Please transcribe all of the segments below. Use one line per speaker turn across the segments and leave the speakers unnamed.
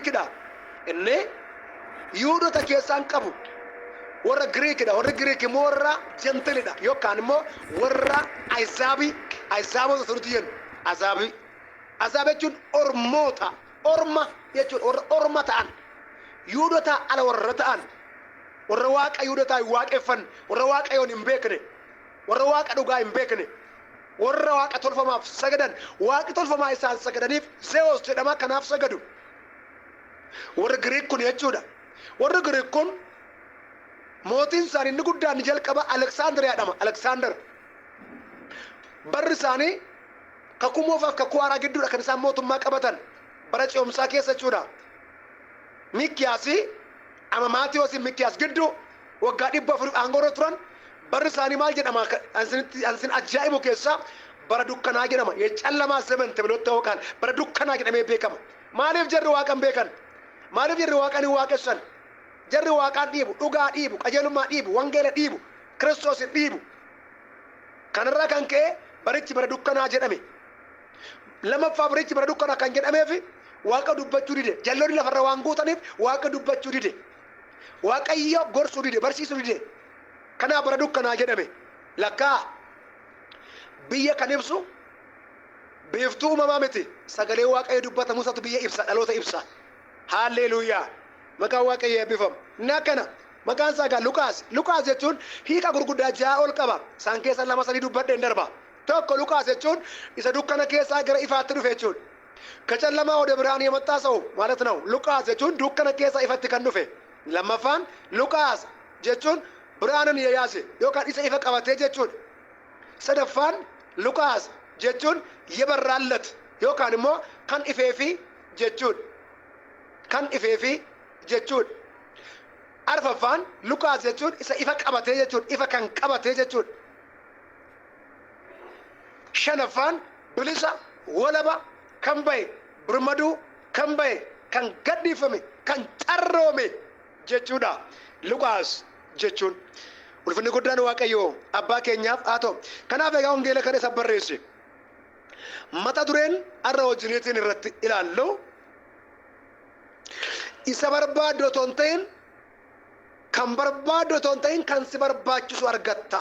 Giriikidha. Inni Yihuudota keessaa hin qabu. Warra Giriikidha. Warri Giriik immoo warra Jentilidha yookaan immoo warra Ayizaabii, Ayizaabota isa nuti jennu. Azaabii. Azaab jechuun ormoota, orma jechuudha. Warra orma ta'an. Yihuudotaa ala warra ta'an. Warra Waaqa Yihuudotaa hin waaqeffanne, warra Waaqayyoon hin beekne, warra Waaqa dhugaa hin beekne, warra Waaqa tolfamaaf sagadan, Waaqni tolfamaa isaan sagadaniif Ze'os jedhama, kanaaf sagadu. Warri Giriik kun jechuudha. Warri Giriik kun mootiin isaanii inni guddaan inni jalqaba Aleksaandar jedhama. Aleksaandar. Barri isaanii kakuu moofaaf kakuu haaraa gidduudha kan isaan mootummaa qabatan bara ce'umsaa keessa jechuudha. Miikiyaasii ama Maatiyoosii Miikiyaas gidduu waggaa 400 aangoo irra turan. Barri isaanii maal jedhama? Kan isin ajaa'ibu keessaa bara dukkanaa jedhama. የጨለማ ዘመን ተብሎ ይታወቃል። Bara dukkanaa jedhamee beekama. Maaliif jarri Waaqan beekan? Maaliif jarri Waaqan hin waaqessan? Jarri Waaqaan dhiibu, dhugaa dhiibu, qajeelummaa dhiibu, wangeela dhiibu, Kiristoosin dhiibu. Kanarraa kan ka'e barichi bara dukkanaa jedhame. Lamaffaa, barichi bara dukkanaa kan jedhameef Waaqa dubbachuu dide. Jalloonni lafarra waan guutaniif Waaqa dubbachuu dide. Waaqayyo gorsuu dide, barsiisuu dide. Kanaaf bara dukkanaa jedhame. Lakkaa biyya kan ibsu biiftuu uumamaa miti. Sagalee Waaqayyo dubbatamu isatu biyya ibsa, dhaloota ibsa. Haalleluuyaa. Maqaan Waaqayyo eebbifamu. Inni akkana. Maqaan isaa egaa Luqaas. Luqaas jechuun hiika gurguddaa ja'a ol qaba. Isaan keessa lama sadii dubbadheen darba. Tokko, Luqaas jechuun isa dukkana keessaa gara ifaatti dhufe jechuudha. ከጨለማ ወደ ብርሃን የመጣ ሰው ማለት ነው። Luqaas jechuun dukkana keessa ifatti kan dhufe. Lammaffaan, Luqaas jechuun ብርሃንን የያዘ yookaan isa ifa qabatee jechuudha. Sadaffaan, Luqaas jechuun የበራለት yookaan immoo kan ifeefi jechuudha. Kan ifeefi jechuudha. Arfaffaan, Luqaas jechuun isa ifa qabatee jechuudha. Ifa kan qabatee jechuudha. Shanaffaan, bilisa, walaba kan bahe, birmaduu kan bahe, kan gadhiifame, kan carroome jechuudha. Luqaas jechuun. Ulfinni guddaan Waaqayyoo abbaa keenyaaf haa ta'u. Kanaaf egaa wangeela kana isa barreesse. Mata dureen har'a wajjiniitiin irratti ilaallu isa barbaaddu otoo hin ta'in, kan barbaaddu otoo hin ta'in, kan si barbaachisu argatta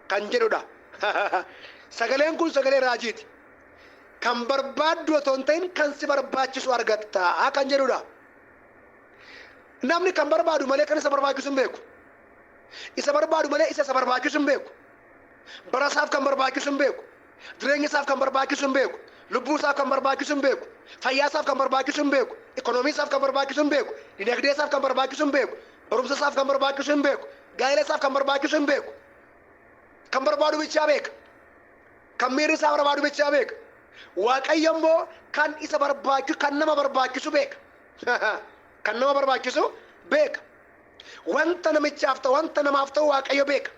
kan jedhudha. Sagaleen kun sagalee raajiiti. Kan barbaaddu otoo hin ta'in, kan si barbaachisu argatta kan jedhudha. Namni kan barbaadu malee kan isa barbaachisu hin beeku. Isa barbaadu malee isa isa barbaachisu hin beeku. Bara isaaf kan barbaachisu hin beeku. Jireenya isaaf kan barbaachisu hin beeku. Lubbuu isaaf kan barbaachisu hin beeku. Fayyaa isaaf kan barbaachisu hin beeku. Ikonoomii isaaf kan barbaachisu hin beeku. Dinagdee isaaf kan barbaachisu hin beeku. Barumsa isaaf kan barbaachisu hin beeku. Gaa'ela isaaf kan barbaachisu hin beeku. Kan barbaadu bichaa beeka. Kan miirri isaa barbaadu bichaa beeka. Waaqayyo immoo kan isa barbaachisu, kan nama barbaachisu beeka. Kan nama barbaachisu beeka. Wanta namichaaf ta'u, wanta namaaf ta'u Waaqayyo beeka.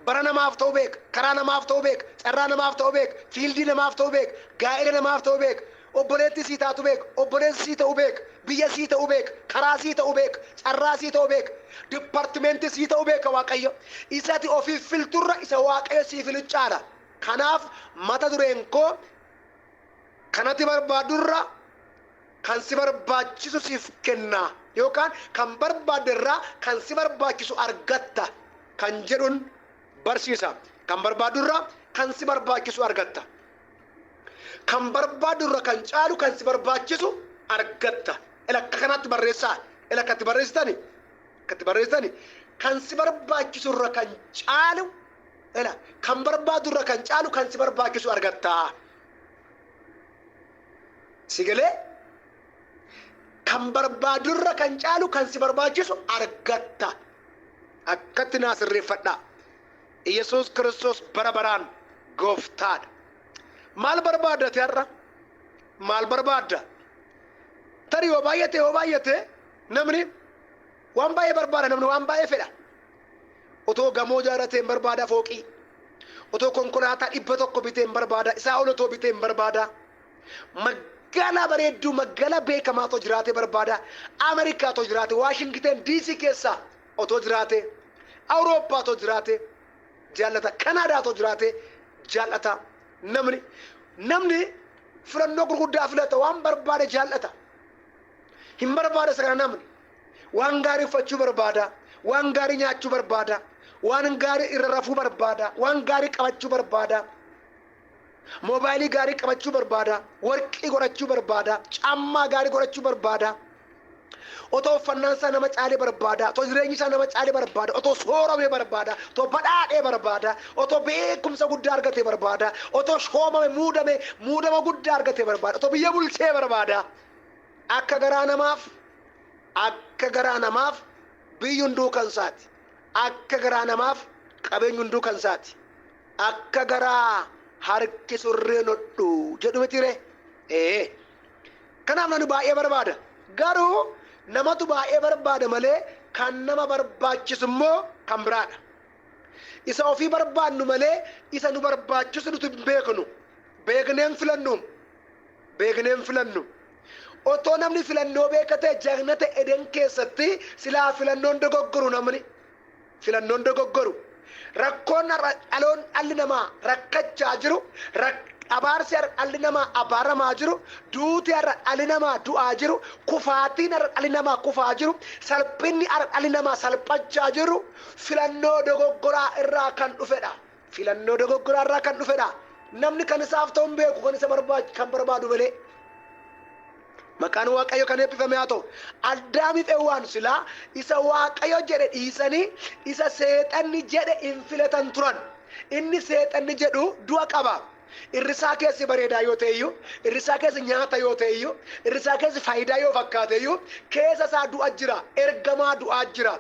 Bara namaaf ta'u beeka. Karaa namaaf ta'u beeka. Carraa namaaf ta'u beeka. Field namaaf ta'u beeka. Gaa'ela namaaf ta'u beeka. Obboleettii sii taatu beeka. Obboleessi sii ta'u beeka. Biyya sii ta'u beeka. Karaa sii ta'u beeka. Carraa sii ta'u beeka. Department sii ta'u beeka Waaqayyo. Isati ofiif filturra isa Waaqayyo sii filu caala. Kanaaf mata dureen koo kanati barbaadurra kan si barbaachisu siif kenna yookaan kan barbaadde irraa kan si barbaachisu argatta kan jedhuun barsiisa. Kan barbaadurra kan si barbaachisu argatta. Kan barbaadurra kan caalu kan si barbaachisu argatta. Ila akka kanaatti barreessaa. Ila akkatti barreessitani. Akkatti barreessitani. Kan si barbaachisurra kan caalu, ila kan barbaadurra kan caalu kan si barbaachisu argatta. Si galee? Kan barbaadurra kan caalu kan si barbaachisu argatta. Akkatti naa sirreeffadhaa. Iyyasuus Kiristoos bara baraan gooftaadha. Maal barbaadda ati har'a? Maal barbaadda? Tarii yoo baay'ate namni waan baay'ee barbaada, namni waan baay'ee fedha. Otoo gamoo ijaarratee hin barbaada, fooqii. Otoo konkolaataa 100 bitee hin barbaada, isaa ol otoo bitee hin barbaada. Magaalaa bareedduu, magaalaa beekamaa otoo jiraatee barbaada. Ameerikaa otoo jiraate, Waashingiten DC keessa otoo jiraate, Awurooppaa otoo jiraate jaallata, Kanaadaa otoo jiraate jaallata. Namni filannoo gurguddaa filata, waan barbaade jaallata. Hin barbaada isa kana namni. Waan gaarii uffachuu barbaada. Waan gaarii nyaachuu barbaada. Waan gaarii irra rafuu barbaada. Waan gaarii qabachuu barbaada. Moobaayilii gaarii qabachuu barbaada. Warqii godhachuu barbaada. Caammaa gaarii godhachuu barbaada. Otoo uffannaan isaa nama caalee barbaada. Otoo jireenyi isaa nama caalee barbaada. Otoo soorame barbaada. Otoo badhaadhee barbaada. Otoo beekumsa guddaa argatee barbaada. Otoo shoomame muudame muudama guddaa argatee barbaada. Otoo biyya bulchee barbaada. Akka garaa namaaf akka garaa namaaf biyyi hunduu kan isaati. Akka garaa namaaf qabeenyi hunduu kan isaati. Akka garaa harki surreen hodhu jedhu miti ree? Ee. Kanaaf namni baay'ee barbaada. Garuu namatu baay'ee barbaada malee kan nama barbaachisu immoo kan biraadha. Isa ofii barbaannu malee isa nu barbaachisu nuti hin beeknu. Beeknee hin filannu. Beeknee hin filannu. Otoo namni filannoo beeka ta'e jannata Eden keessatti silaa filannoon dogoggoru namni. Filannoon dogoggoru. Rakkoon har'a dhaloon dhalli namaa rakkachaa jiru, abaarsi har'a dhalli namaa abaaramaa jiru, duuti har'a dhalli namaa du'aa jiru, kufaatiin har'a dhalli namaa kufaa jiru, salphinni har'a dhalli namaa salphachaa jiru filannoo dogoggoraa irraa kan dhufedha. Filannoo dogoggoraa irraa kan dhufedha. Namni kan isaaf ta'u hin beeku kan isa kan barbaadu malee. Maqaan Waaqayyo kan eebbifame haa ta'u. Addaamiif Hewwaan silaa isa Waaqayyo jedhe dhiisanii isa seexanni jedhe hin filatan turan. Inni seexanni jedhu du'a qaba. Irrisaa keessi bareedaa yoo ta'e iyyuu, irrisaa keessi nyaata yoo ta'e iyyuu, irrisaa keessi faayidaa yoo fakkaate iyyuu, keessa isaa du'a jira, ergamaa du'aa jira.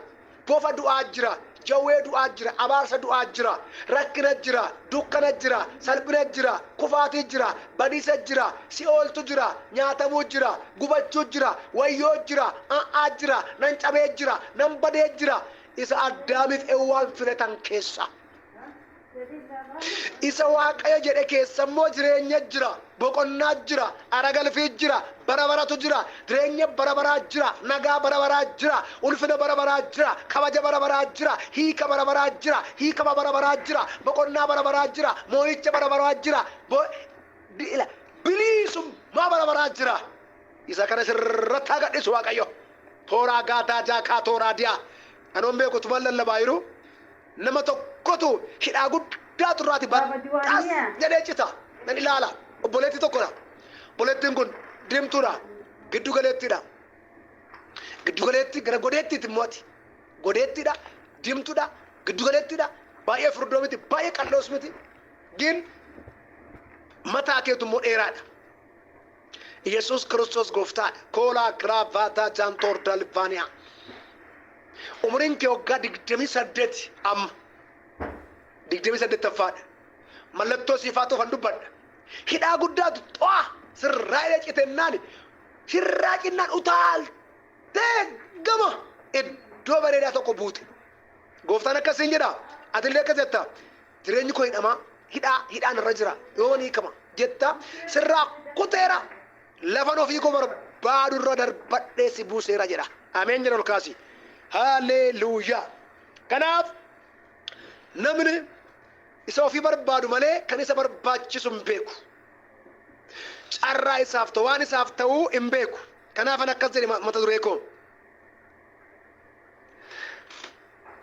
Bofa du'aa jira, jawwee du'aa jira, abaarsa du'aa jira, rakkina jira, dukkana jira, salphina jira, kufaatii jira, badiisa jira, si'ooltu jira, nyaatamuu jira, gubachuu jira, wayyoo jira, a'aa jira, nan cabee jira, nan badee jira. Isa Addaamiif Ewwaan filatan keessa. Isa Waaqayyo jedhe keessa immoo jireenya jira, boqonnaa jira, aragalfii jira, bara baratu jira, jireenya bara baraa jira, nagaa bara baraa jira, ulfina bara baraa jira, kabaja bara baraa jira, hiika bara baraa jira, hiikama bara baraa jira, boqonnaa bara baraa jira, moo'icha bara baraa jira, bilisummaa bara baraa jira. Isa kana sirratti haa gadhiisu Waaqayyo. Tooraa gaataa jaakaa tooraa diyaa. Anoon beeku tuman lallabaa jiru. Nama tokkotu hidhaa guddaatu irraati baxxas jedhee cita. Nan ilaala. Obboleettii tokkodha. Obboleettiin kun diimtuudha. Giddu galeettiidha. Giddu galeettii gara godeettiiti immoo ati. Godeettiidha. Diimtuudha. Giddu galeettiidha. Baay'ee furdoo miti. Baay'ee qal'oos miti. Gin mataa keetu immoo dheeraadha. Yesuus Kiristoos gooftaadha. Koolaa giraavaataa jaantoor dalvaaniyaa. Umriin kee waggaa 28 amma. 28ffaadha. Mallattoo siif haa ta'u kan dubbadha. Hidhaa guddaatu xo'a sirraa hidhee citennaan sirraa cinnaan utaaltee gama iddoo bareedaa tokko buute. Gooftaan akkasiin jedha. Atillee akkas jetta. Jireenyi koo hidhamaa hidhaa hidhaan irra jira yooman hiikama jetta sirraa kuteera lafan ofii koo barbaadu irra darbadhee si buuseera jedha. Ameen jedha ol kaasi. Haleluuyaa. Kanaaf namni isa ofii barbaadu malee kan isa barbaachisu hin beeku. Carraa isaaf ta'u waan isaaf ta'uu hin beeku. Kanaafan akkas jedhe mata duree koo.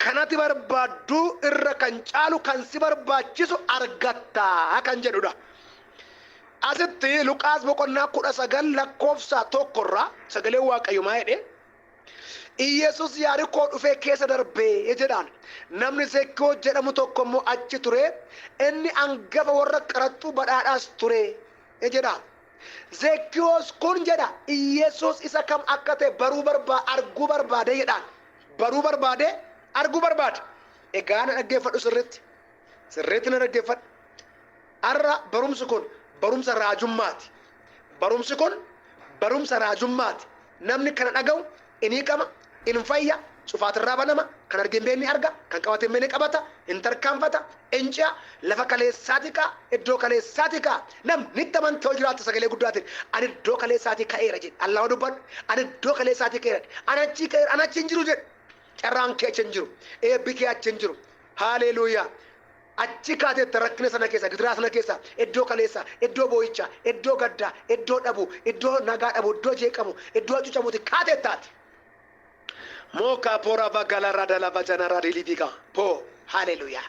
Kan ati barbaaddu irra kan caalu kan si barbaachisu argatta kan jedhudha. Asitti Luqaas boqonnaa 19 lakkoofsa 1 irraa sagaleen Waaqayyo maa jedhe? Iyyasuus Yaarikoo dhufee keessa darbee jedhaan. Namni Zekkewos jedhamu tokko immoo achi ture, inni angafa warra qaraxxuu badhaadhaas ture jedha. Zekkiwoos kun jedha Iyyesuus isa kam akka ta'e baruu barbaa arguu barbaade jedhaan. Baruu barbaade arguu barbaade. Egaa na dhaggeeffadhu sirriitti. Sirriitti na dhaggeeffadhu. Har'a barumsi kun barumsa raajummaati. Barumsi kun barumsa raajummaati. Namni kana dhaga'u in hiikama, in fayya, cufaatirraa banama, kan arge hin beekne arga, kan qabate hin beekne qabata, in tarkaanfata, in ce'a, lafa kaleessaatii ka'a, iddoo kaleessaatii ka'a. Namni itti amantee yoo jiraatte sagalee guddaatiin ani iddoo kaleessaatii ka'eera jedhi. Allaa dubbadhu, ani iddoo kaleessaatii ka'eera. Ani achii ka'eera, ani achi hin jiru jedhi. Carraan kee achi hin jiru, eebbi kee achi hin jiru. Haaleluuyaa. Achi kaateetta rakkina sana keessa, gidiraa sana keessa, iddoo kaleessa, iddoo boo'ichaa, iddoo gaddaa, iddoo dhabu, iddoo nagaa dhabu, iddoo jeeqamu, iddoo hacuucamuuti kaateettaati. Mookaa poora bagala radala bajana radilibiga po haleluyaa.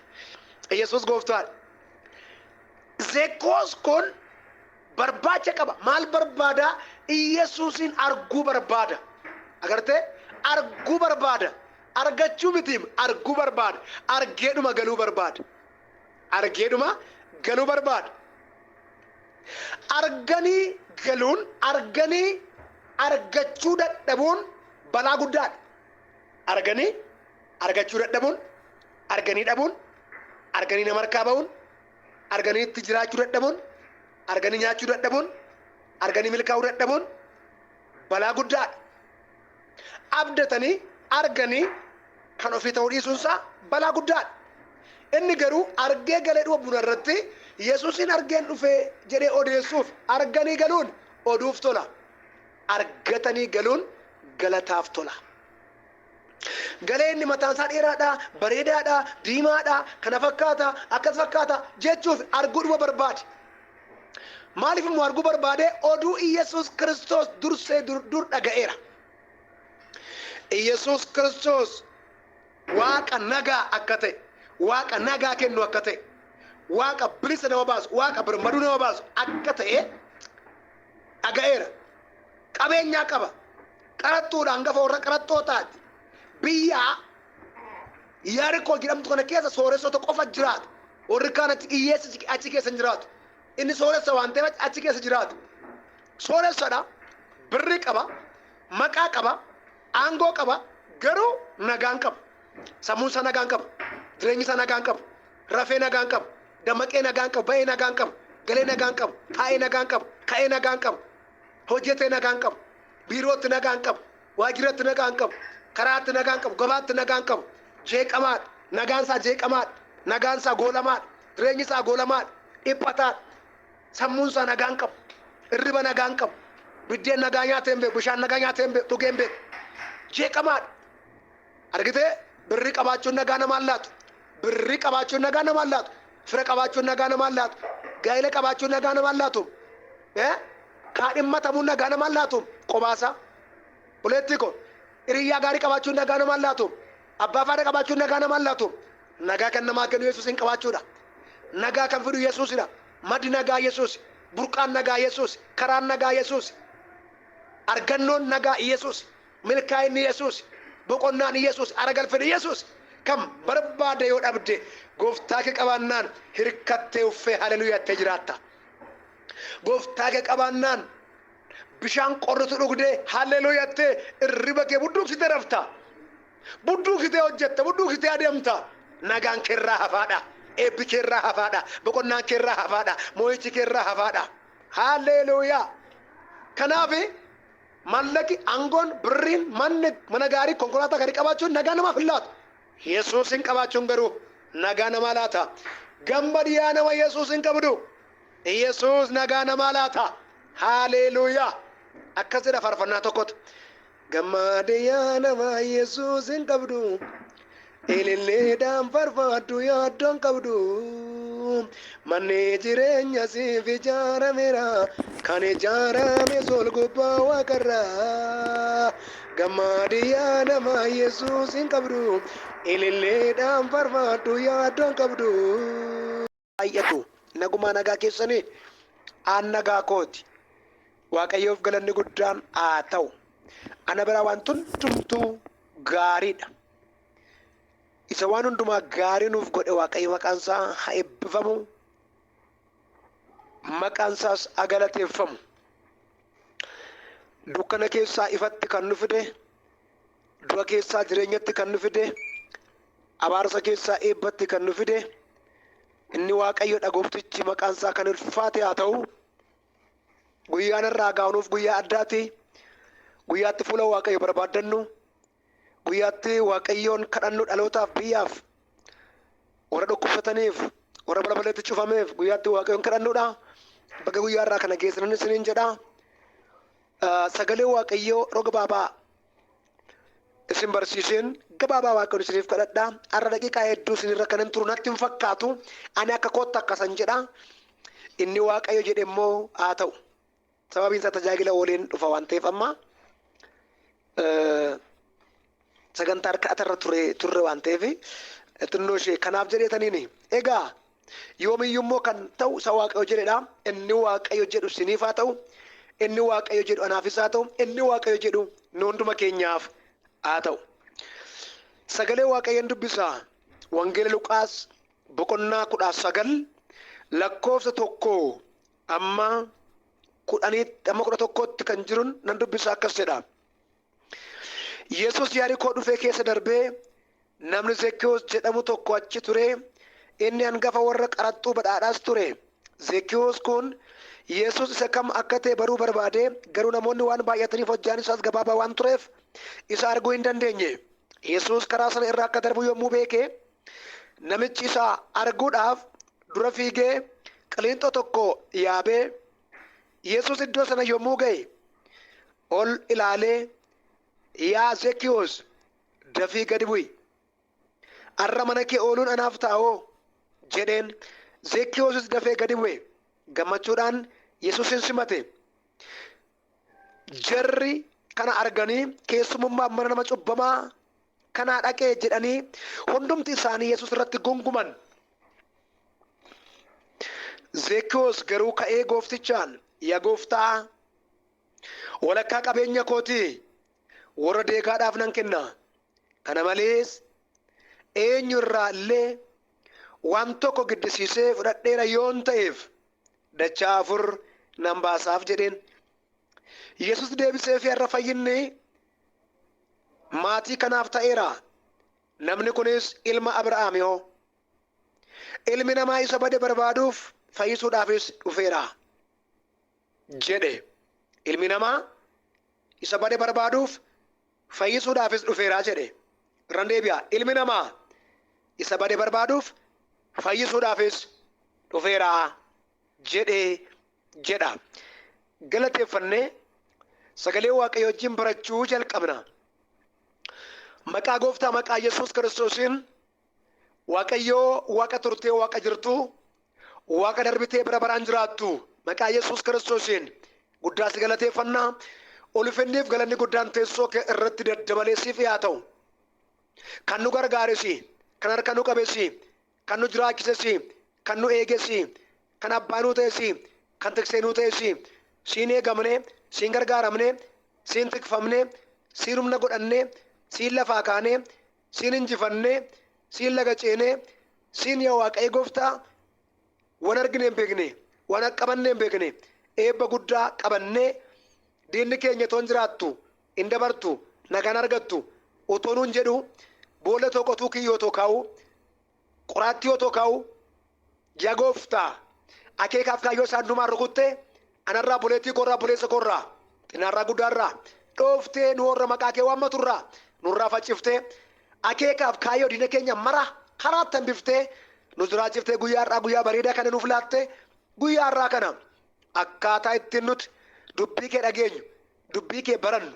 Yesuus gooftaadha. Zekoos kun barbaacha qaba. Maal barbaada? Iyesuusin arguu barbaada. Agartee? Arguu barbaada. Argachuu mitiim arguu barbaada. Argeedhuma galuu barbaada. Argeedhuma galuu barbaada. Arganii galuun, arganii argachuu dadhabuun balaa guddaadha. Arganii argachuu dadhabuun, arganii dhabuun, arganii nama harkaa ba'uun, arganii itti jiraachuu dadhabuun, arganii nyaachuu dadhabuun, arganii milkaa'uu dadhabuun balaa guddaadha. Abdatanii arganii kan ofii ta'uu dhiisuunsaa balaa guddaadha. Inni garuu argee galee dhuma buna irratti Yesuusin argeen dhufee jedhee odeessuuf arganii galuun oduuf tola. Argatanii galuun galataaf tola. Galee inni mataan isaa dheeraadha, bareedaadha, diimaadha, kana fakkaata, akkas fakkaata jechuuf arguudhuma barbaade. Maaliif immoo arguu barbaade? Oduu Iyyasuus Kiristoos dursee dur dur dhaga'eera. Iyyasuus Kiristoos Waaqa nagaa akka ta'e, Waaqa nagaa kennu akka ta'e, Waaqa bilisa nama baasu, Waaqa birmaduu nama baasu akka ta'e dhaga'eera. Qabeenyaa qaba. Qaraxxuudha, hangafa warra qaraxxootaati. Biyya Yaarikoo jedhamtu kana keessa sooressota qofa jiraatu. Warri kaan achi hiyyeessi achi keessa hin jiraatu. Inni sooressa waan ta'eef achi keessa jiraatu. Sooressadha, birrii qaba, maqaa qaba, aangoo qaba, garuu nagaan qabu. Sammuun isaa nagaan qabu. Jireenyi isaa nagaan qabu. Rafee nagaan qabu. Dammaqee nagaan qabu. Ba'ee nagaan qabu. Galee nagaan qabu. Taa'ee nagaan qabu. Ka'ee nagaan qabu. Hojjetee nagaan qabu. Biirootti nagaan qabu. Waajjiratti nagaan qabu. Karaatti nagaan qabu. Gabaatti nagaan qabu. Jeeqamaadha. Nagaan isaa jeeqamaadha. Nagaan isaa goolamaadha. Jireenyi isaa goolamaadha. Dhiphataadha. Sammuun isaa nagaan qabu. Irriba nagaan qabu. Biddeen nagaa nyaatee hin beeku. Bishaan nagaa nyaatee hin beeku. Dhugee hin beeku. Jeeqamaadha. Argitee birrii qabaachuun nagaa namaan laatu. Birrii qabaachuun nagaa namaan laatu. Fira qabaachuun nagaa namaan laatu. Gaa'ela qabaachuun nagaa namaan laatu. Eh? Kaadhimmatamuun nagaa namaan laatu. Qobaasaa. Buleettii koo. Hiriyyaa gaarii qabaachuun nagaa namaan laatu. Abbaa faana qabaachuun nagaa namaan laatu. Nagaa kan namaa kennu Yesuusin qabaachuudha. Nagaa kan fidu Yesuusidha. Maddi nagaa Yesuus. Burqaan nagaa Yesuus. Karaan nagaa Yesuus. Argannoon nagaa Yesuus. Milkaa'inni Yesuus. Boqonnaan Yesuus. Aragalfin Yesuus. Kan barbaade yoo dhabde gooftaa kee qabaannaan hirkattee uffee haleluuyaa jettee jiraatta. Gooftaa kee qabaannaan bishaan qorritu dhugdee haleluuyaa jettee irriba kee budduuqsitee rafta. Budduuqsitee hojjetta, budduuqsitee adeemta. Nagaan keerraa hafaadha. Eebbi keerraa hafaadha. Boqonnaan keerraa hafaadha. Moo'ichi keerraa hafaadha. Haleluuyaa. Kanaaf mallaqi, aangoon, birriin, manni, mana gaarii, konkolaataa gaarii qabaachuun nagaa namaaf hin laatu. Yesuusin qabaachuun garuu nagaa namaa laata. Gammadi yaa nama Yesuusin qabdu. Yesuus nagaa namaa laata. Haleluuyaa. Akkas jedha faarfannaa tokkotu. Gammadi yaa nama Yesuusin qabdu. Ililleedhaan farfaadhu yaaddoon qabdu. Manni jireenya siif ijaarameera. Kan ijaarame sol gubbaa waaqarraa. Gammadi yaa nama Yesuusin qabdu. Ililleedhaan farfaadhu yaaddoon qabdu. Baay'atu nagumaa nagaa keessanii aan nagaa kooti. Waaqayyoof galanni guddaan haa ta'u. Ana biraa wanti hundumtuu gaariidha. Isa waan hundumaa gaarii nuuf godhe Waaqayyo maqaan isaa haa eebbifamu. Maqaan isaas haa galateeffamu. Dukkana keessaa ifatti kan nu fide, du'a keessaa jireenyatti kan nu fide, abaarsa keessaa eebbatti kan nu fide, inni Waaqayyodha gooftichi maqaan isaa kan ulfaate haa ta'u. Guyyaan irraa gaanuuf guyyaa addaati. Guyyaatti fuula Waaqayyo barbaaddannu, guyyaatti Waaqayyoon kadhannu dhalootaaf biyyaaf, warra dhukkubsataniif, warra balbaleetti cufameef guyyaatti Waaqayyoon kadhannudha. Baga guyyaa irraa kana geessanan isiniin jedha. Sagalee Waaqayyoo roga baabaa Isin barsiiseen gabaabaa Waaqayyoon isiniif kadhadha. Har'a daqiiqaa hedduu isinirra kanan turu natti hin fakkaatu. Ani akka kootti akkasan jedha. Inni Waaqayyo jedhe immoo haa ta'u. Sababiin isaa tajaajila waliin dhufa waan ta'eef amma sagantaa harka atarra ture turre waan ta'eef xinnoo ishee kanaaf jedheetaniini. Egaa yoomiyyuu immoo kan ta'u isa Waaqayyo jedhedha. Inni Waaqayyo jedhu isiniif haa ta'u. Inni Waaqayyo jedhu anaafis haa ta'u. Inni Waaqayyo jedhu nu hunduma keenyaaf haa ta'u. Sagalee Waaqayyoon dubbisaa. Wangeela Luqaas boqonnaa 19 lakkoofsa 1 amma 10tti amma 11tti kan jirun nan dubbisa akkas jedha. Yesus Yaarikoo dhufee keessa darbee namni Zekiyoos jedhamu tokko achi ture. Inni hangafa warra qaraxxuu badhaadhaas ture. Zekiyoos kun Yesus isa kam akka ta'e baruu barbaade, garuu namoonni waan baay'ataniif hojjaan isaas gabaabaa waan tureef isa arguu hin dandeenye. Yesus karaa sana irra akka darbu yommuu beeke, namichi isa arguudhaaf dura fiigee qiliinxoo tokko yaabee Yesus iddoo sana yommuu ga'e ol ilaalee, Yaa Zekiyoos, dafii gadi bu'i. Har'a mana kee ooluun anaaf ta'oo jedheen. Zekiyoosis dafee gadi bu'e. Gammachuudhaan Yesuusin simate. Jarri kana arganii keessumummaaf mana nama cubbamaa kanaa dhaqee jedhanii hundumti isaanii Yesuus irratti gunguman. Zekiyoos garuu ka'ee gooftichaan, Yaa gooftaa, walakkaa qabeenya kootii warra deegaadhaaf nan kenna. Kana malees eenyu irraa illee waan tokko giddisiisee fudhadheera yoon ta'eef dachaa afur nan baasaaf jedheen. Yesus deebiseefii har'a fayyinni maatii kanaaf ta'eera. Namni kunis ilma Abrahaam yoo. Ilmi namaa isa bade barbaaduuf fayyisuudhaafis dhufeera jedhe. Ilmi namaa isa bade barbaaduuf fayyisuudhaafis dhufeera jedhe. Irran deebi'a. Ilmi namaa isa bade barbaaduuf fayyisuudhaafis dhufeera jedhe jedha. Galateeffannee sagalee Waaqayyoo wajjin barachuu jalqabna. Maqaa gooftaa maqaa Yesuus Kiristoosiin Waaqayyoo Waaqa turtee Waaqa jirtu Waaqa darbitee bara baraan jiraattu maqaa Yesuus Kiristoosiin guddaa si galateeffanna. Ulfinniif galanni guddaan teessoo kee irratti daddabalee siif yaa ta'u. Kan nu gargaaresi, kan harka nu qabesi, kan nu jiraachisesi, kan nu eegesi, kan abbaa nuu ta'esi, kan tiksee nuu ta'esi, siin eegamne, siin gargaaramne, siin tikfamne, siin humna godhanne, siin lafaa kaane, siin injifanne, siin laga ceene, siin yaa Waaqayyo gooftaa wan argine hin beekne, waan qabanne hin beekne, eebba guddaa qabannee diinni keenya toon jiraattu, hin dabartu, nagaan argattu, otoo nuun jedhu boolla too qotuu kiyyoo too kaa'u, qoraattii otoo kaa'u, yaa gooftaa akeekaaf kaayyoo isaan dumaan rukutte anarraa buleettii koorraa buleessa koorraa xinnaarraa guddaarraa dhooftee nu warra maqaa kee waammaturraa nurraa facciftee akeekaaf kaayyoo diina keenya mara karaatti hambiftee nu jiraachiftee guyyaa har'aa guyyaa bareedaa kana nuuf laatte guyyaa har'aa kana akkaataa ittiin nuti dubbii kee dhageenyu dubbii kee barannu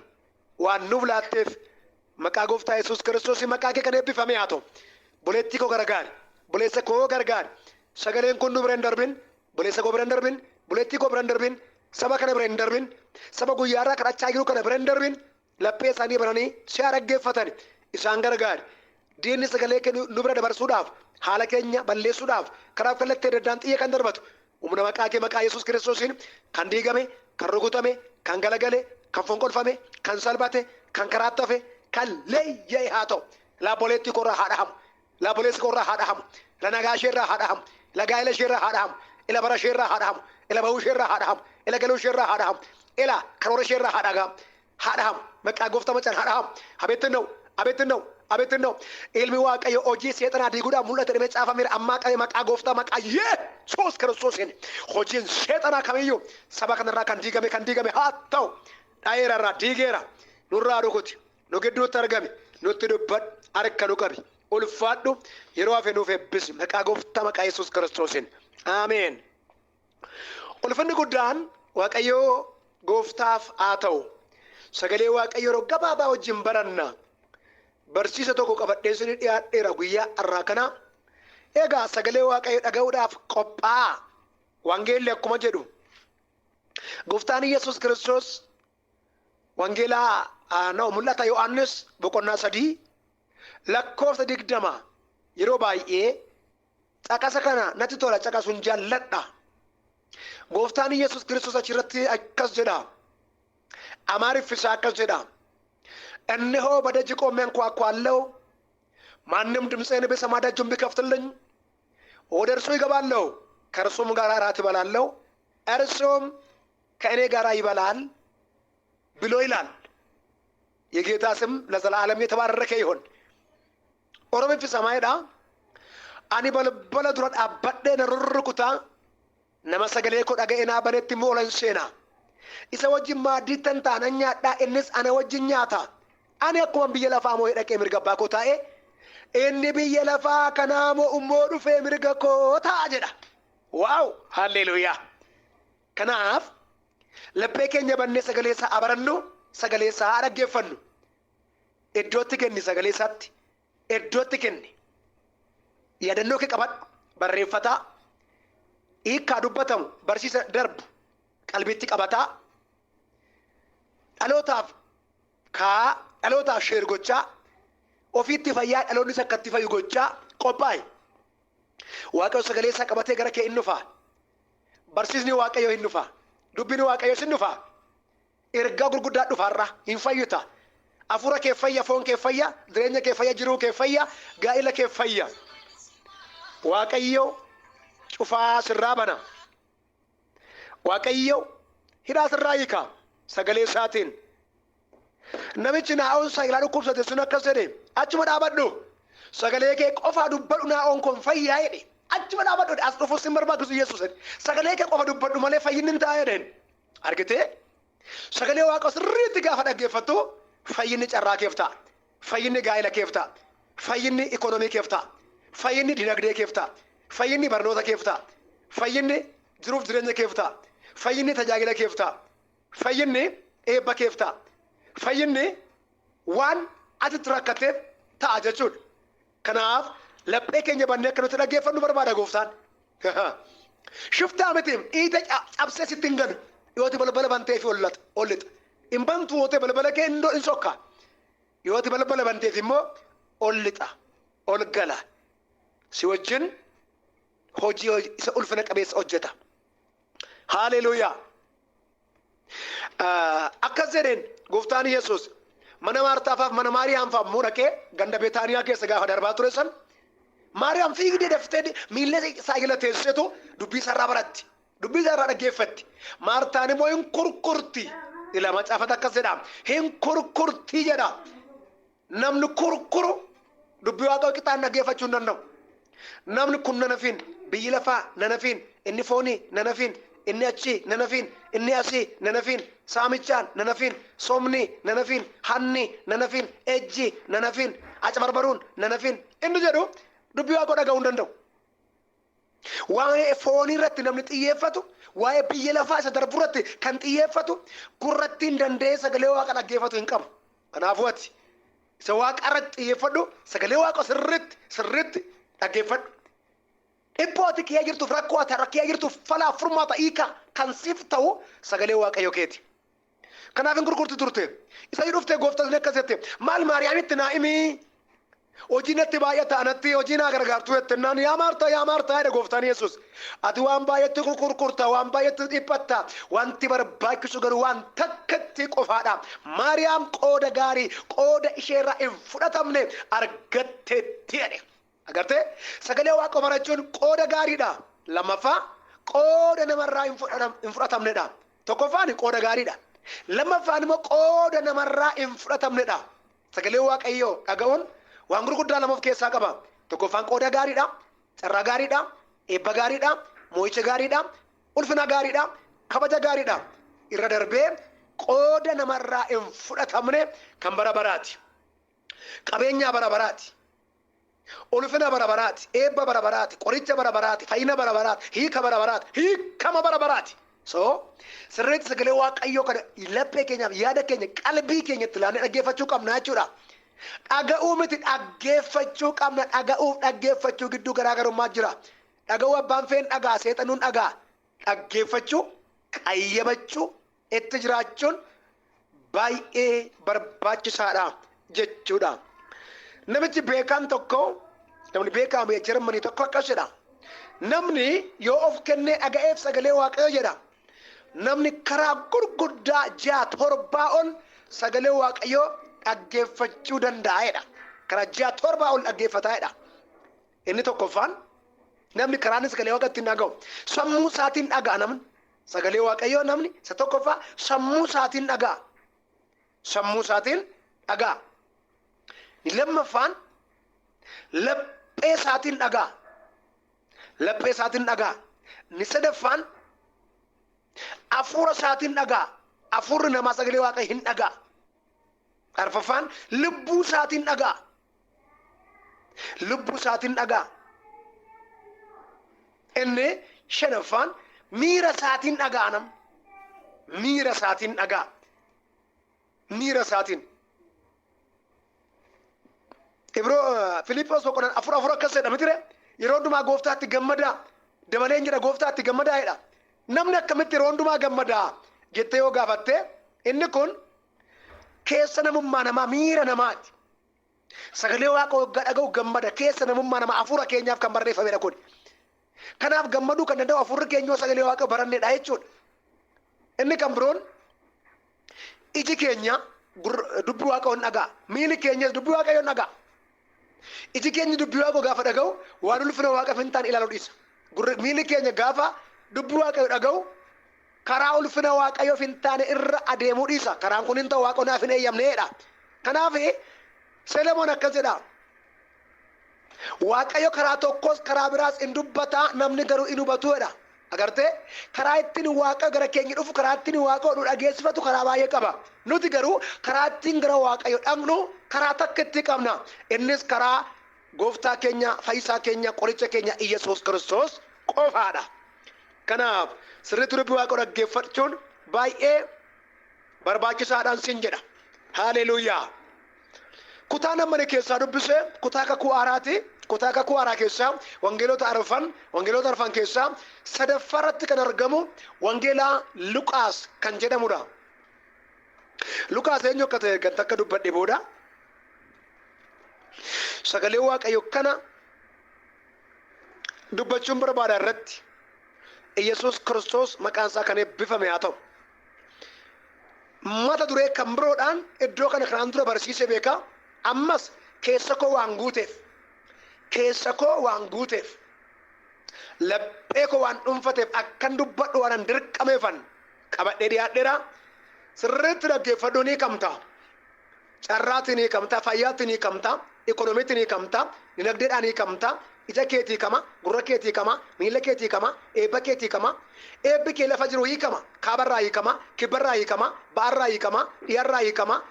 waan nuuf laatteef maqaa gooftaa Yesuus Kiristoos maqaa kee kan eebbifame haa ta'u. Buleettii koo gargaari. Buleessa koo gargaari. Sagaleen kun nu bira hin darbin. Buleessa koo bira hin darbin. Buleettii koo bira hin darbin. Saba kana bira hin darbin. Saba guyyaa irraa kadhachaa jiru kana bira hin darbin. Laphee isaanii bananii si haa dhaggeeffatan. Isaan gargaari. Diinni sagalee kee nu bira dabarsuudhaaf haala keenya balleessuudhaaf karaa kallattii adda addaan xiyya kan darbatu humna maqaa kee maqaa Yesuus Kiristoosiin kan diigame, kan rukutame, kan galagale, kan fonqolfame, kan salphate, kan karaatti hafe, kan leeyya'e haa ta'u. Laa boleettii koorraa haa dhahamu. Laa boleessi koorraa haa dhahamu. La nagaa isheerraa haa dhahamu. La gaa'ela isheerraa haa dhahamu. Ila bara isheerraa haa dhahamu. Ila bahuu isheerraa haa dhahamu. Ila galuu isheerraa haa dhahamu. Ila karoora isheerraa haa dhagahamu. Haa dhahamu. Maqaa gooftaa macaan haa dhahamu. Abeettinna'u. Abeettinna'u. Abeettinna'u. Ilmi Waaqayyo hojii seexanaa diiguudhaan mul'ate jedhamee caafameera. Ammaa qabee maqaa gooftaa maqaa Yesuus Kiristoosiin hojiin seexanaa kamiyyuu saba kanarraa kan diigame kan diigame haa ta'u. Dhaheera irraa diigeera. Nurraa rukuti. Nu gidduutti argami. Nutti dubbadhu. Harka nu qabi. Ulfaadhu. Yeroo hafe nuuf eebbisi. Maqaa gooftaa maqaa Yesuus Kiristoosiin. Ameen. Ulfinni guddaan Waaqayyoo gooftaaf haa ta'u. Sagalee Waaqayyoo yeroo gabaabaa wajjin baranna. Barsiisa tokko qabadhee isinii dhiyaadheera guyyaa har'aa kana. Egaa sagalee Waaqayyo dhaga'uudhaaf qophaa'a. Wangeelli akkuma jedhu Gooftaan Yesuus Kiristoos Wangeelaa no, mul'ata Yohaannis boqonnaa 3 lakkoofsa 20 yeroo baay'ee caqasa kana natti tola caqasuun jaalladha. Gooftaan Yesuus Kiristoos achirratti akkas jedha. Amaariffi isaa akkas jedha. እነሆ በደጅ ቆሜ አንኳኳለሁ፣ ማንም ድምፄን ቢሰማ ደጁን ቢከፍትልኝ ወደ እርሱ ይገባለሁ፣ ከእርሱም ጋር እራት እበላለሁ፣ እርሱም ከእኔ ጋር ይበላል ብሎ ይላል። የጌታ ስም ለዘላለም የተባረከ ይሁን። Oromiffi samaayidha. Ani balbala dura dhaabbadhee na rurrukuta. Nama sagalee koo dhaga'ee naa banetti immoo olan seena. Isa wajjin maaddiittan ta'a nyaadhaa innis ana wajjin nyaata. Ani akkuma biyya lafaa moo'ee dhaqee mirga abbaa koo taa'e inni biyya lafaa kanaa moo'u immoo dhufee mirga koo taa'a jedha. Wow! Halleluuyaa! Kanaaf laphee keenya bannee sagalee isaa abarannu, sagalee isaa dhaggeeffannu. Iddootti kenni sagalee isaatti. Iddootti kenni. Yaadannoo kee qabadhu. Barreeffataa. Hiikkaa dubbatamu barsiisa darbu qalbiitti qabataa. Dhalootaaf kaa dhalootaaf share gochaa ofiitti fayyaa dhaloonnis akka itti fayyu gochaa qophaa'e. Waaqayyo sagalee isaa qabatee gara kee hin dhufa. Barsiisni Waaqayyo hin dhufa. Dubbiin Waaqayyo sin dhufa. Ergaa gurguddaa dhufaarra hin fayyita. Hafuura kee fayya, foon kee fayya, jireenya kee fayya, jiruu kee fayya, gaa'ila kee fayya. Waaqayyo cufaa sirraa bana. Waaqayyo hidhaa sirraa hiika sagalee isaatiin. Namichi naa'oon saayilaa dhukkubsate sun akkas jedhe achuma dhaabadhu. Sagalee kee qofaa dubbadhu naa'oon kun fayyaa jedhe. Achuma dhaabadhu as dhufuus hin barbaachisu Yesuus jedhe. Sagalee kee qofa dubbadhu malee fayyinni hin ta'a jedheen. Argitee? Sagalee Waaqa sirriitti gaafa dhaggeeffattu fayyinni carraa keef ta'a. Fayyinni gaa'ela keef ta'a. Fayyinni ikonomii keef ta'a. Fayyinni dinagdee keef ta'a. Fayyinni barnoota keef ta'a. Fayyinni jiruuf jireenya keef ta'a. Fayyinni tajaajila keef ta'a. Fayyinni eebba keef ta'a. Fayyinni waan ati rakkateef ta'a jechuudha. Kanaaf laphee keenya bannee akka nuti dhaggeeffannu barbaada gooftaan. Shiftaa miti dhiita cabsee sitti hin galu. Yooti balbala banteef ol lixa. Hin bantu yoo ta'e balbala kee hin sokka. Yooti balbala banteef immoo ol lixa. Ol gala. Si wajjin hojii isa ulfina qabeessa hojjeta. Haaleluuyaa. Akkas jedheen gooftaan Yesuus mana Maartaafaaf mana Maariyaamfaaf immoo dhaqee ganda Beetaaniyaa keessa gaafa darbaa ture san Maariyaam fiigdee daftee miilla isaa jala teessetu dubbii isaarraa baratti. Dubbii isaarraa dhaggeeffatti. Maartaan immoo hin kurkurti. Ila macaafata akkas jedha. Hin kurkurti jedha. Namni kurkuru dubbii Waaqayyoo qixaan dhaggeeffachuu hin danda'u. Namni kun nan hafiin, biyyi lafaa nan hafiin, inni foonii nan hafiin, inni achii nan hafiin, inni asii nan hafiin, saamichaan nan hafiin, somni nan hafiin, hanni nan hafiin, ejji nan hafiin, acabarbaruun nan hafiin inni jedhu dubbii Waaqayyoo dhaga'uu hin danda'u. Waa'ee foonii irratti namni xiyyeeffatu, waa'ee biyya lafaa isa darbu irratti kan xiyyeeffatu, gurrattiin danda'ee sagalee Waaqa dhaggeeffatu hin qabu. Kanaafuu ati isa Waaqa irratti xiyyeeffadhu, sagalee Waaqa sirriitti sirriitti dhaggeeffadhu. Dhiphoo ati kiyya jirtuuf rakkoo ati har'a kiyya jirtuuf falaaf furmaata hiika kan siif ta'u sagalee Waaqayyo keeti. Kanaaf hin gurgurti turte. Isa dhuftee gooftaan akkas jette maal Maariyaamitti naa himii hojii natti baay'ata anatti hojii naa gargaartu jette naan yaa Maartaa yaa Maartaa jedhe gooftaan Yesuus. Ati waan baay'eetti kurkurta waan baay'eetti dhiphatta wanti barbaachisu garuu waan takkatti qofaadha. Maariyaam qooda gaarii qooda isheerraa hin fudhatamne argatteetti jedhe. Agartee sagalee Waaqa barachuun qooda gaariidha. Lammaffaa qooda namarraa hin fudhatamnedha. Tokkoffaan qooda gaariidha. Lammaffaan immoo qooda namarraa hin fudhatamnedha. Sagalee Waaqayyoo dhaga'uun waan gurguddaa lama of keessaa qaba. Tokkoffaan qooda gaariidha, carraa gaariidha, eebba gaariidha, moo'icha gaariidha, ulfina gaariidha, kabaja gaariidha. Irra darbee qooda namarraa hin fudhatamne kan bara baraati. Qabeenyaa bara baraati. Ulfina bara baraati, eebba bara baraati, qoricha bara baraati, fayyina bara baraati, hiika bara baraati, hiikama bara baraati. So sirriitti sagalee Waaqayyoo kana laphee keenyaaf yaada keenya qalbii keenya itti ilaannee dhaggeeffachuu qabna jechuudha. Dhaga'uu miti, dhaggeeffachuu qabna. Dhaga'uuf dhaggeeffachuu gidduu garaagarummaa jira. Dhaga'uu abbaan feen dhagaa, seexanuun dhagaa. Dhaggeeffachuu, qayyabachuu, itti jiraachuun baay'ee barbaachisaadha jechuudha. Namichi beekaan tokko, namni beekaan biyya Jarmanii tokko akkas jedha. Namni yoo of kennee dhaga'eef sagalee Waaqayyoo jedha. Namni karaa gurguddaa ja'a torbaa ol sagalee Waaqayyoo dhaggeeffachuu danda'a jedha. Karaa ja'a torbaa ol dhaggeeffataa jedha. Inni tokkoffaan, namni karaa inni sagalee Waaqayyoo ittiin dhaga'u sammuu isaatiin dhaga'a namni. Sagalee Waaqayyoo namni isa tokkoffaa sammuu isaatiin dhaga'a. Sammuu isaatiin dhaga'a. Inni lammaffaan laphee isaatiin dhaga'a. Laphee isaatiin dhaga'a. Inni sadaffaan hafuura isaatiin dhaga'a. Hafuurri namaa sagalee Waaqayyoo hin dhaga'a. Arfaffaan lubbuu isaatiin dhaga'a. Lubbuu isaatiin dhaga'a. Inni shanaffaan miira isaatiin dhaga'a namni. Miira isaatiin dhaga'a. Miira isaatiin. Ibroo Filiiphoos boqonnaan 4:4 akkas jedha mitire, yeroo hundumaa gooftaatti gammadaa, dabaleen jedha, gooftaatti gammadaa jedha. Namni akkamitti yeroo hundumaa gammadaa jettee yoo gaafatte, inni kun keessa namummaa namaa, miira namaati. Sagalee Waaqa waggaa dhaga'u gammada, keessa namummaa namaa, hafuura keenyaaf kan barreeffamedha kun. Kanaaf gammaduu kan danda'u hafuurri keenya yoo sagalee Waaqa barannedha jechuudha. Inni kan biroon iji keenya dubbii Waaqayyoon dhaga'a. Miilli keenyas dubbii Waaqayyoon dhaga'a. Iji keenya dubbii Waaqayyoo gaafa dhaga'u waan ulfina Waaqaaf hin taane ilaaluu dhiisa. Miilli keenya gaafa dubbii Waaqayyoo dhaga'u karaa ulfina Waaqayyoof hin taane irra adeemuu dhiisa. Karaan kun hin ta'u, Waaqayyo naaf hin eeyyamneedha. Kanaaf Selemoon akkas jedha. Waaqayyo karaa tokkos karaa biraas in dubbata, namni garuu hin hubatu jedha. Agartee, karaa ittiin Waaqayyo gara keenya dhufu, karaa ittiin Waaqayyo nu dhageessifatu karaa baay'ee qaba. Nuti garuu karaa ittiin gara Waaqayyo dhaqnu karaa takka itti qabna. Innis karaa gooftaa keenya, fayyisaa keenya, qoricha keenya Iyyasuus Kiristoos qofaadha. Kanaaf sirriitti dubbii Waaqayyoo dhaggeeffachuun baay'ee barbaachisaadhaan siin jedha. Haaleluuyaa. Kutaan amma ani keessaa dubbise kutaa kakuu haaraati. Kutaa kakuu haaraa keessaa wangeelota arfan, wangeelota arfan keessaa sadaffaa irratti kan argamu wangeela Luqaas kan jedhamudha. Luqaas eenyu akka ta'e ergan takka dubbadhe booda, sagalee Waaqayyo kana dubbachuun barbaada irratti. Iyyasuus Kiristoos maqaan isaa kan eebbifame haa ta'u. Mata duree kan biroodhaan iddoo kana kanaan dura barsiisee beeka. Ammas keessa koo waan guuteef, keessa koo waan guuteef, laphee koo waan dhuunfateef, akkan dubbadhu waan an dirqameefan qabadhee dhiyaadheera. Sirriitti dhaggeeffadhu, ni hiikamta. Carraatti ni hiikamta, fayyaatti ni hiikamta, ikonomiitti ni hiikamta, dinagdeedhaan hiikamta, ija keetii hiikama, gurra keetii hiikama, miila keetii hiikama, eebba keetii hiikama. Eebbi kee lafa jiru hiikama, kaabarraa hiikama, kibbarraa hiikama, ba'arraa hiikama, dhiyarraa hiikama,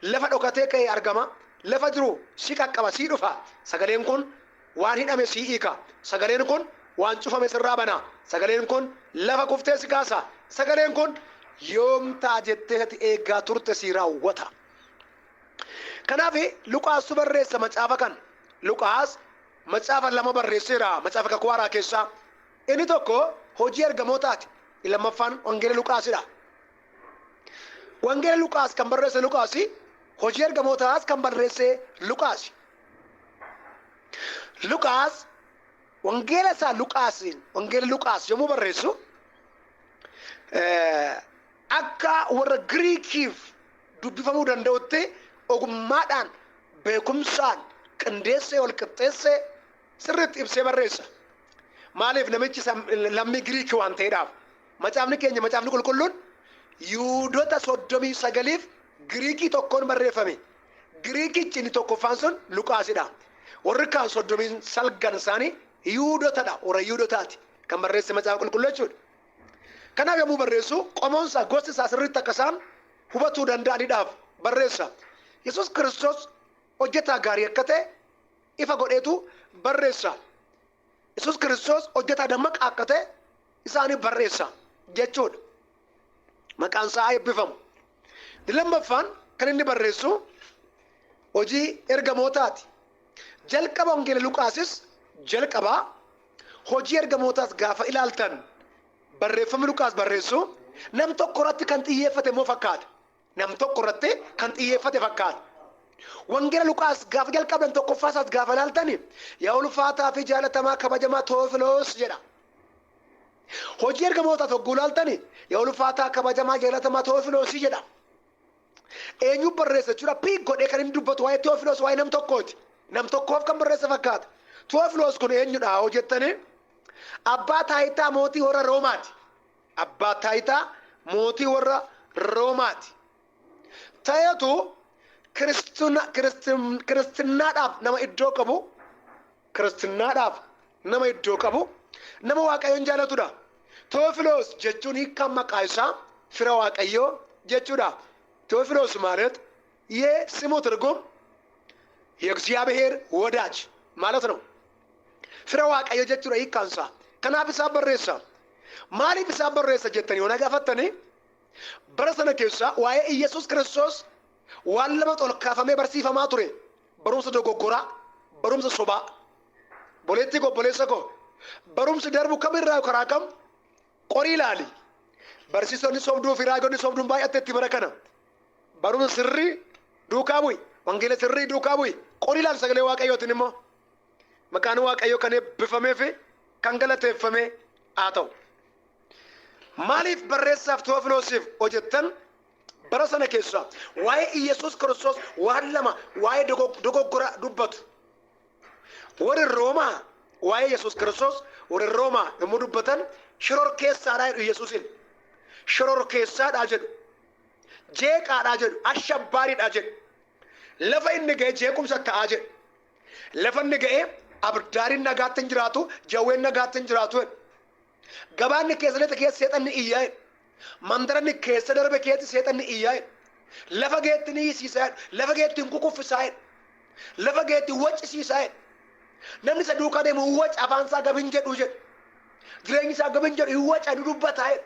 lafa dhokatee ka'ee argama, lafa jiru si qaqqaba, sii dhufa. Sagaleen kun waan hidhame sii hiika. Sagaleen kun waan cufame sirraa bana. Sagaleen kun lafa kuftee si kaasa. Sagaleen kun yoom ta'a jettee ati eeggaa turte sii raawwata. Kanaaf Luqaastu barreessa macaafa kana. Luqaas macaafa lama barreesseera macaafa kakuu haaraa keessaa. Inni tokko hojii ergamootaati. Inni lammaffaan wangeela Luqaasidha. Wangeela Luqaas kan barreesse Luqaasi, hojii ergamootaas kan barreesse Luqaasi. Luqaas wangeela isaa Luqaasiin, wangeela Luqaas yommuu barreessu, akka warra Giriikiif dubbifamuu danda'utti ogummaadhaan, beekumsaan qindeessee, wal qixxeessee sirriitti ibsee barreessa. Maaliif? Namichi lammii Giriikii waan ta'eedhaaf. Macaafni keenya macaafni qulqulluun Yihuudota 39f Giriikii tokkoon barreeffame. Giriikichi inni tokkoffaan sun Luqaasidha. Warri kaan 39 isaanii Yihuudotadha. Warra Yihuudotaati kan barreesse macaafa qulqulluu jechuudha. Kanaaf yommuu barreessu qomoonsaa, gosti isaa sirriitti akka isaan hubatuu danda'aniidhaaf barreessa. Yesuus Kiristoos hojjetaa gaarii akka ta'e ifa godheetu barreessa. Yesuus Kiristoos hojjetaa dammaqaa akka ta'e isaaniif barreessa jechuudha. Maqaan isaa haa eebbifamu. Inni lammaffaan kan inni barreessu Hojii Ergamootaati. Jalqaba Wangeela Luqaasis jalqaba Hojii Ergamootaas gaafa ilaaltan barreeffamni Luqaas barreessu nam tokko irratti kan xiyyeeffate immoo fakkaata. Nam tokko irratti kan xiyyeeffate fakkaata. Wangeela Luqaas gaafa jalqabdan tokkoffaa isaas gaafa ilaaltan yaa ulfaataa fi jaalatamaa kabajamaa Tewofiloos jedha. Hojii Ergamootaas hogguu ilaaltan yaa ulfaataa kabajamaa jaalatamaa Tewofiloosii jedha. Eenyu barreessa jechuudha? Piik godhee kan inni dubbatu waa'ee Tewofiloos, waa'ee nam tokkooti. Nam tokkoof kan barreesse fakkaata. Tewofiloos kun eenyudha hoo jettanii? Abbaa taayitaa mootii warra Roomaati. Abbaa taayitaa mootii warra Roomaati. Ta'etu kiristinnaadhaaf nama iddoo qabu, kiristinnaadhaaf nama iddoo qabu, nama Waaqayyoon jaalatudha. Tewofiloos jechuun hiikkaan maqaa isaa fira Waaqayyoo jechuudha. Tewofiloos ማለት የስሙ ትርጉም የእግዚአብሔር ወዳጅ ማለት ነው። Fira Waaqayyo jechuudha hiikkaan isaa. Kanaaf isaan barreessa. Maaliif isaan barreessa jettanii yoo na gaafattanii, bara sana keessa waa'ee Iyyasuus Kiristoos waan lama ol kaafamee barsiifamaa ture. Barumsa dogoggoraa, barumsa sobaa. Boleettii koo, obboleessa koo, barumsi darbu kamirraa karaa kam qorii ilaali. Barsiisonni sobduu fi raagonni sobduun baay'atteetti bara kana. Barumsa sirrii duukaa bu'i. Wangeela sirrii duukaa bu'i. Qorii ilaali sagalee Waaqayyootiin immoo. Maqaan Waaqayyoo kan eebbifamee fi kan galateeffame haa ta'u. Maaliif barreessaaf Tewofiloosiif hojjettan? Bara sana keessa waa'ee Iyyasuus Kiristoos waan lama waa'ee dogoggora dubbatu. Warri Roomaa waa'ee Yesuus Kiristoos, warri Roomaa yommuu dubbatan shoror keessaadhaa jedhu Yesuusin. Shoror keessaadhaa jedhu. Jeeqaadhaa jedhu. Ashabbaariidhaa jedhu. Lafa inni ga'e jeequmsa ta'aa jedhu. Lafa inni ga'e abdaariin nagaatti hin jiraatu, jawween nagaatti hin jiraatu jedhu. Gabaanni keessa lixa keessa seexanni iyyaa jedhu. Mandaranni keessa darbe keessi seexanni iyyaa jedhu. Lafa geetti ni hiisisaa jedhu. Lafa geetti hin kukuffisaa jedhu. Lafa geetti waccisiisaa jedhu. Namni isa duukaa deemu hin waca, afaan isaa gab hin jedhu jedhu. Jireenyi isaa gab hin jedhu, hin waca, ni dubbataa jedhu.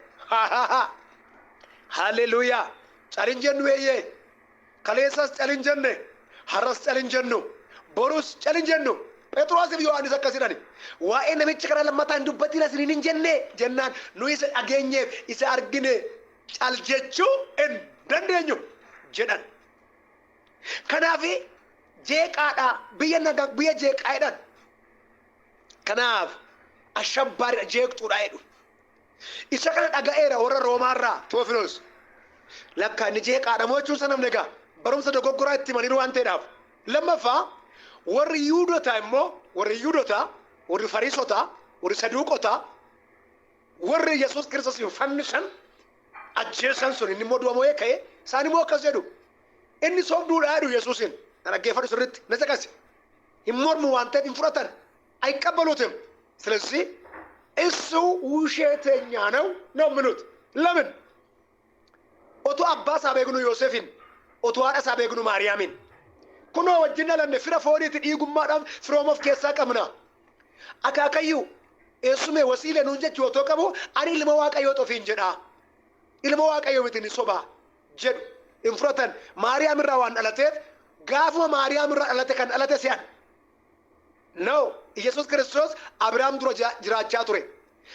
Haleluuyaa. Calin jennu eeyyee. Kaleessas calin jenne. Har'as calin jennu. Borus calin jennu. Phexrosiif Yohaannis akkas jedhani. Waa'ee namicha kana lammataa hin dubbatin isiniin hin jenne jennaan, nu isa dhageenyeef isa argine cal jechuu hin dandeenyu jedhan. Kanaaf jeeqaadha, biyya nagaa, biyya jeeqaa jedhan. Kanaaf ashabbaariidha, jeeqxuudha jedhu. Isa kana dhaga'eera warra Roomaarraa Tewofiloos. Lakka inni jeeqaadha moo jechuun sana namni egaa barumsa dogoggoraa itti himaniiru waan ta'eedhaaf. Lammaffaa, warri Yihuudotaa immoo, warri Yihuudotaa, warri Fariisotaa, warri Saduuqotaa, warri Yesuus Kiristoos fannisan ajjeesan sun, inni immoo du'a mo'ee ka'e, isaan immoo akkas jedhu. Inni sobduudha jedhu Yesuusin. Na dhaggeeffadhu sirriitti, na caqasi. Hin mormu waan ta'eef hin fudhatan. አይቀበሉትም። ስለዚህ እሱ ውሸተኛ ነው ነው የሚሉት። ለምን? Otoo abbaa isaa beeknu Yoosefin, otoo haadha isaa beeknu Maariyaamin. Kunoo wajjin dhalanne, fira fooniiti, dhiigummaadhaan firooma of keessaa qabna. Akaakayyuu, eessume, wasiilee nuun jechuu otoo qabu, ani ilma Waaqayyoo ofiin jedha. Ilma Waaqayyoo miti, ni sobaa jedhu, hin fudhatan. Maariyaam irraa waan dhalateef, gaafuma Maariyaam irraa dhalate kan dhalate se'an. No, Yesuus Kiristoos Abiraam dura jiraachaa ture.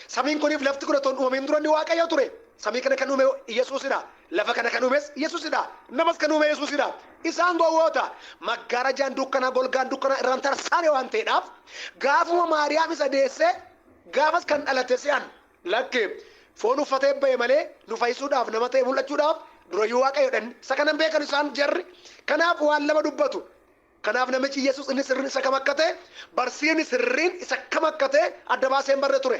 Samiin kuniif lafti kun otoo hin uumamin dura inni Waaqayyo ture. Samii kana kan uume Yesuusidha. Lafa kana kan uumes Yesuusidha. Namas kan uume Yesuusidha. Isaan gowwoota. Maggaarajaan dukkanaa, golgaan dukkanaa irraan tarsaane waan ta'eedhaaf, gaafuma Maariyaam isa deesse gaafas kan dhalate se'an. Lakki, foon uffatee ba'e malee nu fayyisuudhaaf, nama ta'e mul'achuudhaaf durayyuu Waaqayyoodha. Isa kanan beekan isaan jarri. Kanaaf waan lama dubbatu. Kanaaf namichi Yesuus inni sirriin isa kam akka ta'e, barsiisni sirriin isa kam akka ta'e adda baasee hin barre ture.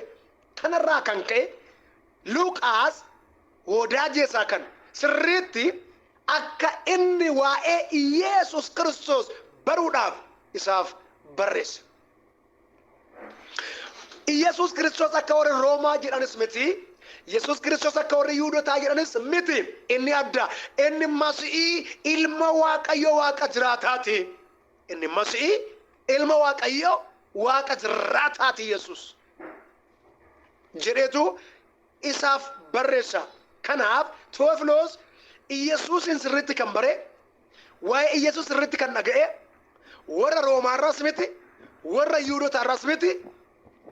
Kanarraa kan ka'e Luqaas wodaaje isaa kan sirriitti akka inni waa'ee Yesuus Kiristoos baruudhaaf isaaf barreesse. Yesuus Kiristoos akka warri Roomaa jedhanis miti. Yesuus Kiristoos akka warri Yihuudotaa jedhanis miti. Inni adda. Inni Masi'ii ilma Waaqayyo Waaqa jiraataati. Inni Masi'ii ilma Waaqayyo Waaqa jiraataati Yesuus jedheetu isaaf barreessa. Kanaaf Tewofiloos Yesuusin sirriitti kan bare, Waa'ee Iyyasuus sirriitti kan dhaga'e warra Roomaarraas miti, warra Yihuudootaarraas miti,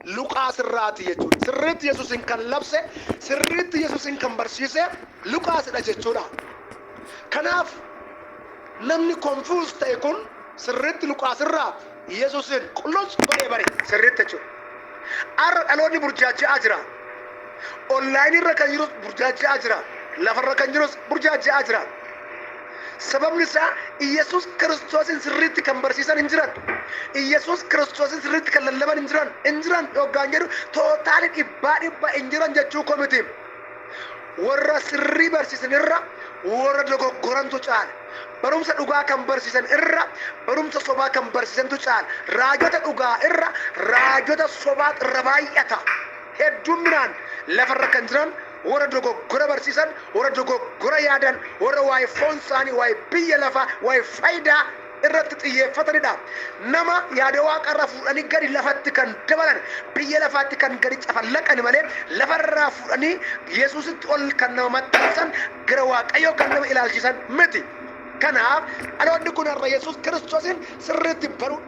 Luqaas irraati jechuudha. Sirriitti Yesuusin kan labse, sirriitti Yesuusin kan barsiise Luqaasidha jechuudha. Kanaaf namni confuse ta'e kun sirriitti Luqaas irraa Yesuusin qulluc godhee bare sirriitti jechuudha. Har'a dhaloonni burjaaja'aa jira. Online irra kan jirus burjaaja'aa jira. Lafarra kan jirus burjaaja'aa jira. Sababni isaa Iyyasuus Kiristoosin sirriitti kan barsiisan hin jiran. Iyyasuus Kiristoosin sirriitti kan lallaban hin jiran. Hin jiran yoggaan jedhu totally dhibbaa dhibba hin jiran jechuu koo miti. Warra sirrii barsiisan irra warra dogoggorantu caala. Barumsa dhugaa kan barsiisan irra barumsa sobaa kan barsiisantu caala. Raajota dhugaa irra raajota sobaatu irra baay'ata. Heddumminaan lafarra kan jiran warra dogoggora barsiisan, warra dogoggora yaadan, warra waa'ee foon isaanii, waa'ee biyya lafaa, waa'ee faayidaa irratti xiyyeeffatanidha. Nama yaada waaqarraa fuudhanii gadi lafatti kan dabalan, biyya lafaatti kan gadi cafallaqani malee lafarraa fuudhanii Yesuusitti ol kan nama maxxansan, gara Waaqayyoo kan nama ilaalchisan miti. Kanaaf dhaloonni kun har'a Yesuus Kiristoosiin sirriitti baruu